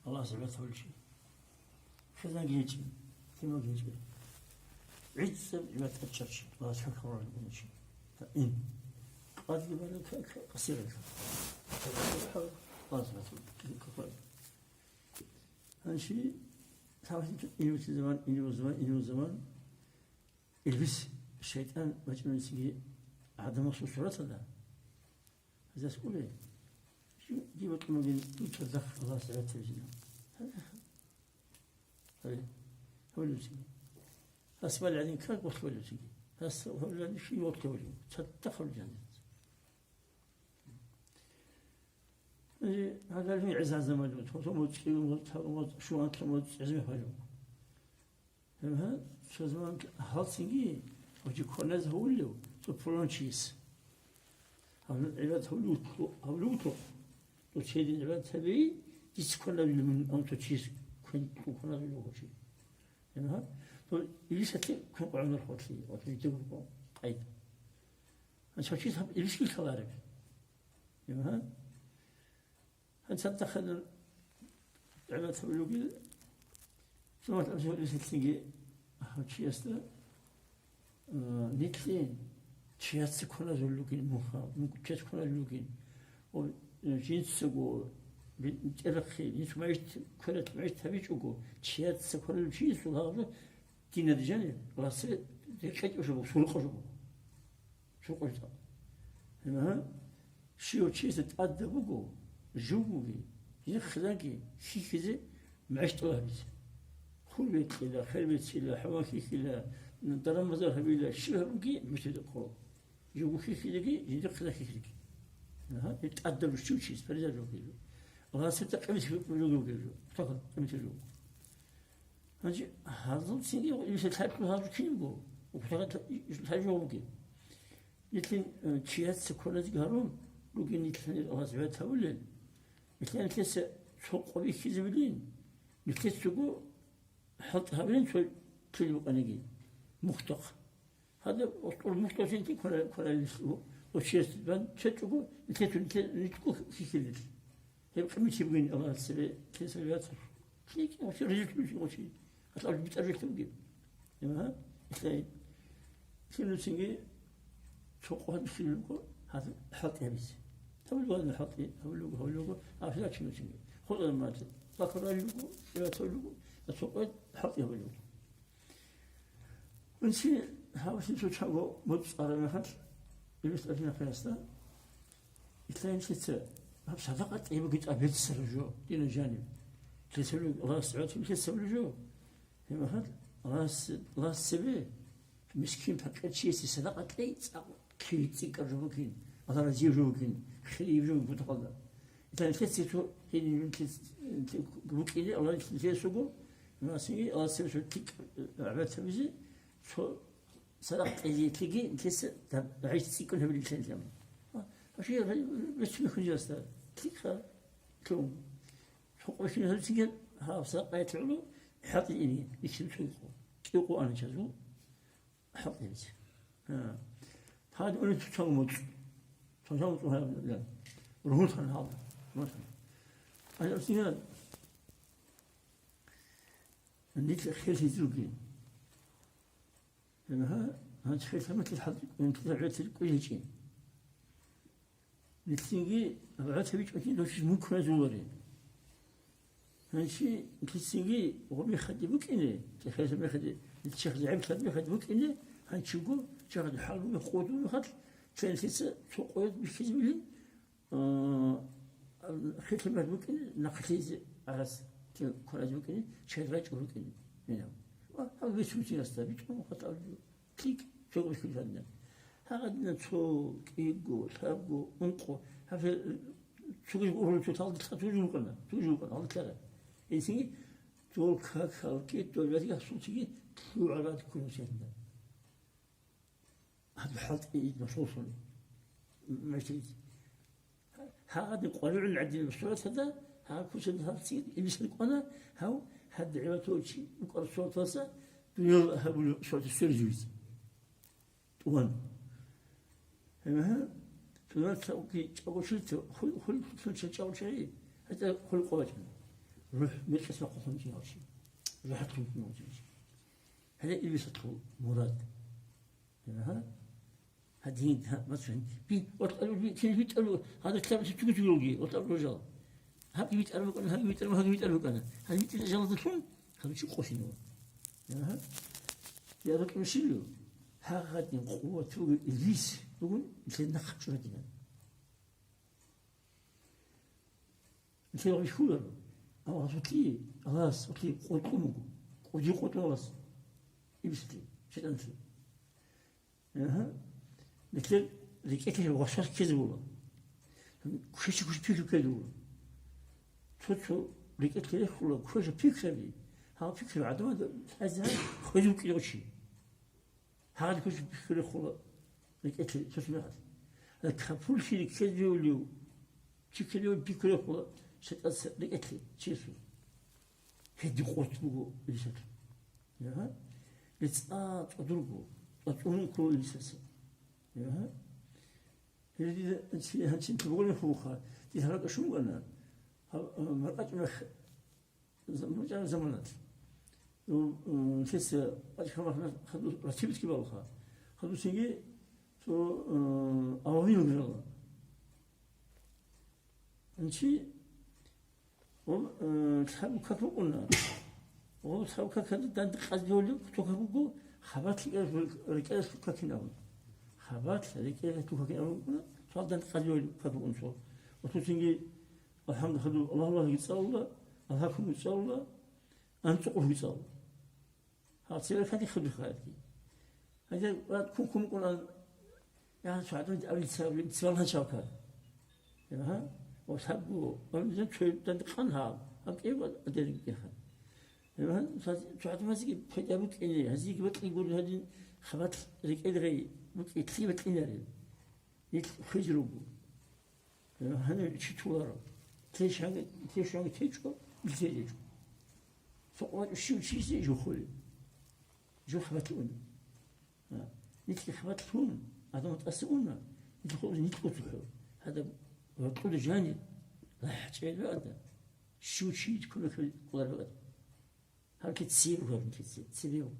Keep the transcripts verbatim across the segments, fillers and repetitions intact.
Аллагьас гӀибадат гьабулев чи. Хизанги гьечӀин, лъималги гьечӀин. ГӀицӀаб гӀибадат гьечӀев чи, Аллагьас хӀухьарав чи. Ин. Къадги бараб ка-, ка-, къасирал. Аллагьас гӀибадат гьабулев. Гьанже лъабго инев заман, инев заман, инев заман. Иблис, шайтӀан бачӀунесиги гӀадамасул сураталда. Гьезда абулеб: «Дие бокьун бугин дуца цадахъ Аллагьас гӀибадат гьабизина». Гьабе, гьабулеб бугин. Гьас балеб гӀадин как бокьулеб бугин. Гьас гьабулеб гӀадин щиб бокьулеб бугин. Цадахъ гьабулеб гӀадин. Гьанже гьадалъун гӀезазда малъун, цо-цо моцӀ, цӀиго моцӀ, цо моцӀ, щуанлъа моцӀ, гӀезме хвалев. Гьеб гьа, цо заман гьалцинги, гьанже кваназ гьавулев, цо пуланчияс. Гьаб гӀибадат гьавулев, гьавулев вуго. Цо чедин гӀибадат гьаби, дица кванабилеб мун, ам цо чияс квен-, кванабилев гьечӀо. Гьеб гьа, цо илисалъе квен къвагӀунар хвалъи, ва цо жидего къайда. Гьанже цо чияс гьаб илисги лъалареб. Гьеб гьа. Гьанже цадахъ гӀибадат гьабулев вугин, сунат абсурдисалъеги гьав чиясда, а, нилъе чияца кваназулел ругин муха, мун чияца кваназулел ругин. О, э, жинцаго, би-, тӀерахъе, жинца майщ-, кверат майщ гьабичӀого, чияца кваназулев чиясул гьагъаб Диналда жаниб, Аллагьасда рекъечӀеб жо буго, суркъо жо буго. Суркъо жо. Гьеб гьа, щив чиясда тӀадаб буго, живгоги, жинхъ хизанги хьихьизе, мегьщтӀал гьабизе. Хур бекьила, хер бецила, хӀума хьихьила, даран-базар гьабила, щиб гьабуги, мегьщтӀал ккола. Живго хьихьизеги, жиндихъ хизан хьихьизеги. Гьа, гьеб тӀадаб жо щив чияс, париза жо буго. Аллагьасда къимат бугеб жо, къимат жо. Гьанже гьазул цинги иблисалъ лъачӀого гьазул кин буго? Ухтарал лъачӀого бугеб? Нилъин, э, чияца кваназеги гьарун ругин нилъ гьанир Аллагьас гӀибадат гьабулел. Нилъ нилъеца цо къо бихьизабилин, нилъецаго хӀалтӀи гьабилин цо ккелеб букӀаниги, мухьдухъ. Гьадаб устӀул мухьдусинги квана-, кваналел, дос чиясда бан чечӀого, нилъецун нилъе-, нилъго хьихьилел. Гьеб къимат бугин Аллагьас цебе кесарияцар. ЛъикӀ, вообще, рижулъ бугин гъочи. Гьалъ аб битӀарулъ бугеб. Гьа? Исай. Лъималцинги цо къо бихьилелго, гьаз хӀалтӀи гьабизе. Гьабулеб буго хӀалтӀи, гьабулеб буго, гьабулеб буго, гьаб лъачӀинцинги. ХутӀараб мацӀ. Бакараллуго, гӀибадаталлуго, цо къо хӀалтӀи гьабулеб буго. Унси гьабсин цо чаго моцӀ араб мехалъ, Иблис абуна нахъеясда, исламлъица гьаб садакъа кьей бугин тӀад беццараб жо, дина жаниб. Лъицалъул Аллагьас гӀатӀи лъицалъул жо. Гьеб мехалъ Аллагьас, Аллагьас цебе мискин-пакъир чиясе садакъа кьей, цӀакъ кири цӀикӀкӀараб жо букӀин, Аллагь разияб жо букӀин, хирияб жо букӀин бутӀакъалда. Итан лъеце цо гьениб лъеце букӀине Аллагь лъеце суго, масиги Аллагьас цебе цо лъикӀ гӀибадат гьабизе, цо садакъа кьезе лъиги лъеце дагӀи цӀикӀкӀун гьабилин лъен лъан. Гьаши рецц мехунжасда лъикӀха лъун. Цо къошин гьабицинги гьаб садакъа гьатӀигӀула хӀалтӀи ине, исин цойкъо. КӀикъо аначазул. ХӀалтӀи гьабизе. Гьа. Гьадин унеб цо чаго моцӀ. Цо чаго моцӀ гьаб, я. Ругьунлъан гьалда. Ругьунлъан. Гьадин унеб цинги нилъ херлъизе ругин. Гьанже, гьанже херлъамалъи хӀалтӀи, унтида гӀецӀил кӀвечӀин. Нилъинги гӀатӀи бичӀчӀулъин досиз мун кваназуларин. Гьанчи нилъинги гъо мехалде букӀине, цехазда мехалде, нилъ чехазда гӀемлъаб мехалде букӀине, гьанчиго чехазда хӀалбу мех къодул мехалъ, цо нилъеца цо къоялъ бихьизабилин, а, херлъи мехалде букӀине, нахълъизе гӀарац, те кваразе букӀине, чед рачӀун рукӀине гьенав. Ва гьав веццун цинасда бичӀчӀун хатӀаб. ЛъикӀ, цо гъорлъ гьадинаб. Гьагъадинаб цо, кӀиго, лъабго, ункъо, гьаб цогидаб ургъун цо талдилъа цо жугьутӀана, цо жугьутӀана, гьалдилъара. Гьесие дол как, гьал кӀиго, дол вязи гьасултиги лъугӀарад ккун гьесиндал. Гьаб хӀалтӀи ид машгъуллъун. Гьагъадин къваригӀун гӀадин сураталда, гьагъа куцалда гьабцин, Иблис кӀвана, гьав гьадин гӀибадатулев чи вукӀарав сураталдаса дуниял гьабулеб сураталда сверизавизе. ТӀуван. Гьеб гьа, сураталги чӀагочилта, хул-, хул-, хулчил чӀагочагӀи, гьатӀа хулкъо бачӀана. РухӀ мекъи бахъун хъунчӀин гьав чи. РухӀат хъунчӀин гьав чи. Гьале илбисалъул мурад. Гьа? Гьадин, гьа, масалан, би, ватӀалул би, кин витӀалу, гьадин, лъаб чи чугу чугулги, ватӀал рожал. Гьаб витӀар букӀана, гьаб витӀар, гьаб витӀар букӀана. Гьаб витӀар жалазулъун, гьаб чи къосино. Гьа? Я рукӀин шилу? Гьагъадин къуват буго илбис, бугун, нилъер нахъ чӀурадина. Нилъер бихьуларо, амма гьасулъи, Аллагьас гьасулъи къотӀун буго, кӀудияв къотӀун Аллагьас, иблисалъе, шайтӀаналъе. Агьа. Нилъер рекӀелъе васвас ккезе була. Квеша-квеша пикру ккезе була. Цо-цо рекӀелъе рехула квеша пикраби, гьал пикру гӀадамазда лъазе хвезе вукӀине гьечи. Гьагъадихъе пикру рехула рекӀелъе цо-цо мехалъ. Гьале капурлъи реккезе бегьулев, чи ккезе бегьулев пикру рехула шайтӀаца рекӀелъе чиясул. Гьедин къотӀ буго илбисалъул. Яга? Гьеб цӀа-, цӀодорго, цӀа-, цӀунун ккола илбисаца. Яга? Гьедин гьанчи-, гьанчи тӀубараб мехалъ бугоха, дица гьаракь щун букӀана, гьаб, а, маркӀачӀ мех, Зам-, заманалъ. Ну, м, лъица пачхьалъ хадуб ратиб цӀикӀкӀун балаха. Хадусинги цо, м, авария рала. Анчи, гъоб, м, лъабго как букӀуна. Гъоб лъабго какалда данде къазе бегьулеб цо как буго, хабалъ рекӀелъ-, рекӀелъул какин абун. Хабалъ рекӀелъул какин абун букӀуна, цо данде къазе бегьулеб как букӀуна цо. Ва цо цинги АлхӀамду хадуб, Аллагьу Аллагьги цӀалула, Аллагьу акбарги цӀалула, анцӀукъулги цӀалула. Гьал цебе хадихъ хадур хадги. Гьанже ва кун-кун букӀунан, я, цо гӀадамазе абилица, абилица валгьанчавка. Гьа? Ва лъабго, ва мизан цояб данде къан гьаб, гьаб кӀиябго аденги кӀиха. Гьа? Цо гӀадамазеги пайда букӀине, гьазиеги бокьи гури гьадин, хабалъ рекӀел гъей букӀи лъие бокьинареб? Нилъ хвезе руго. Гьанив чи толаро? Те щанги, те щанги течӀо, нилъее течӀо. Сокъ вачӀун щив чиясе жо холев? Жо хабалъ уна. А, нилъги хабалъ лъун, гӀадамал тӀаса уна, нилъ хъузе нилъ уцухъо. Гьадаб гьоркьода жанир, лахӀчӀел бакӀалда, щив чиясе кумек кколареб бакӀалда. Гьаб кици буго, гьаб кици, цебе буго.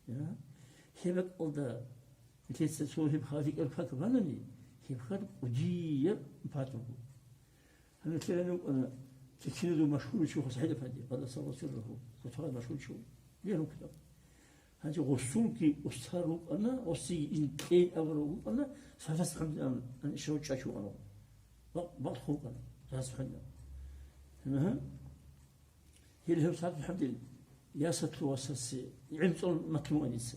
Я? Гьеб бакӀалда нилъеца цо гьеб хабалъ рикӀкӀад как банани, гьеб как кӀудияб патӀун буго. Гьанже лъилан рукӀана, кикиназул машгьурав чи вуго СахӀид-апанди, къадасаллагьу сиррагьу, гъосул машгьурав чи вуго. Бегьун ккела. Гьанже гъосулги устар рукӀана, гъосиги ин кьейин абурав вукӀана, Сафас ХӀамдилан, ан ишав чӀачӀ вукӀана. Бакъ-, бакълъун вукӀана, Сафас ХӀамдилан. Гьа? Гьел гьев сагӀат ХӀамдил, ясалъул васасе гӀемер цӀолун матлъун вукӀана дица.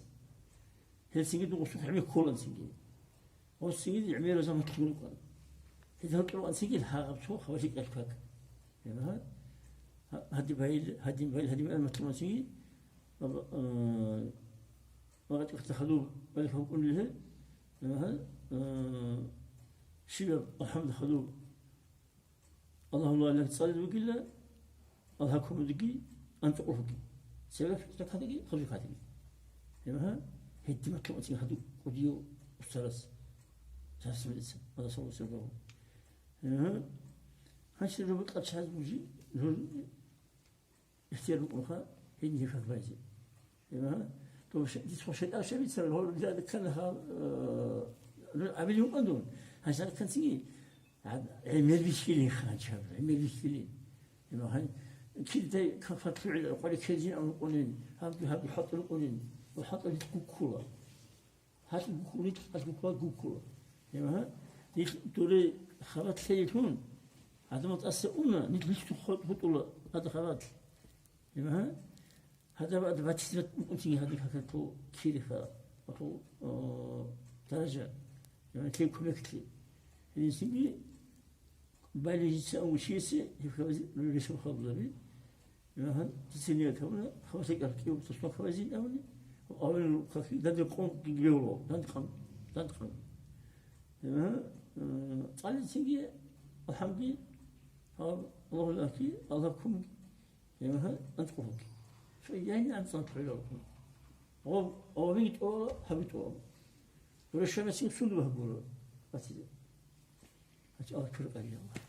Гьел цинги дугъусухъ гӀемер кколан цинги. Гъос цинги гӀемер заман матлъун рукӀана. Гьел гьоркьор вукӀана цинги гьагъаб цо хабалъ рикӀкӀад как. Гьеб гьа-, гьадин байил, гьадин байил, гьадин байил матлъун вукӀана цинги. Ва, а, ва гъатӀихъ хадуб балихъ букӀунел гьел. Гьеб гьа, а, щибаб, АлхӀамду хадуб. Аллагьу Аллагь цӀализе вугила, Аллагь кумудги, анцӀукъулги. Цебе ракатги, хаб ракатги. Гьеб гьа, гьедин матлъун вукӀана цинги гьадин кӀудияв устарас. Сафас ХӀамдилица, къадасаллагьу сиррагьу. Гьеб гьа, гьанже жо букӀа чаз бужи, жо ихтияр букӀунха, гьедин гьеб как байзе. Гьеб гьа, то ше-, дицха шайтӀан щиб бицараб, гьоркьоб дида ккана гьаб, э, абилин вукӀана дун. Гьанже кканцинги, гӀемер бихьилин хъанчаб, гӀемер бихьилин. Гьеб гьа, кидай как фатлугӀил къваригӀел ккезин абун рукӀунин, гьабги, гьабги хӀалтӀи рукӀунин, ва хӀалтӀи гуккула. ГьатӀи гуккула, нилъ гуккула, гуккула. Гьеб гьа, нилъ дуре хабалъ лъейлъун, гӀадамал тӀаса уна, нилъ лъугьун хутӀула гьадаб хабалъ. Гьеб гьа, гьадаб ад батизмат букӀунцинги гьадин какалъул кириха, гьатӀул, о, даража, гьеб гьа, лъей кумеклъи. Гьединцинги Балигьица авучиясе гьеб хабазе ресурс хабалаби. Гьа, дица ният гьабуна, хабалъ рекӀараб кӀиго тасмак хабазин абуни, аварин рукъалъе данде къун гьигбегьула, данде къан, данде къан. Гьа, э, цӀалицинги, алхӀамги, гьаб, Аллагьу Аллагьги, Аллагь кумги, гьа, анцӀкъулги. Цо яйни анцӀ-анцӀ гӀоло. Гъоб, гъобги тӀола, гьаби тӀола. Дура щванасин сунда багьа гуро, батизе. Гьачи Аллагь ккуркъаги Аллагь.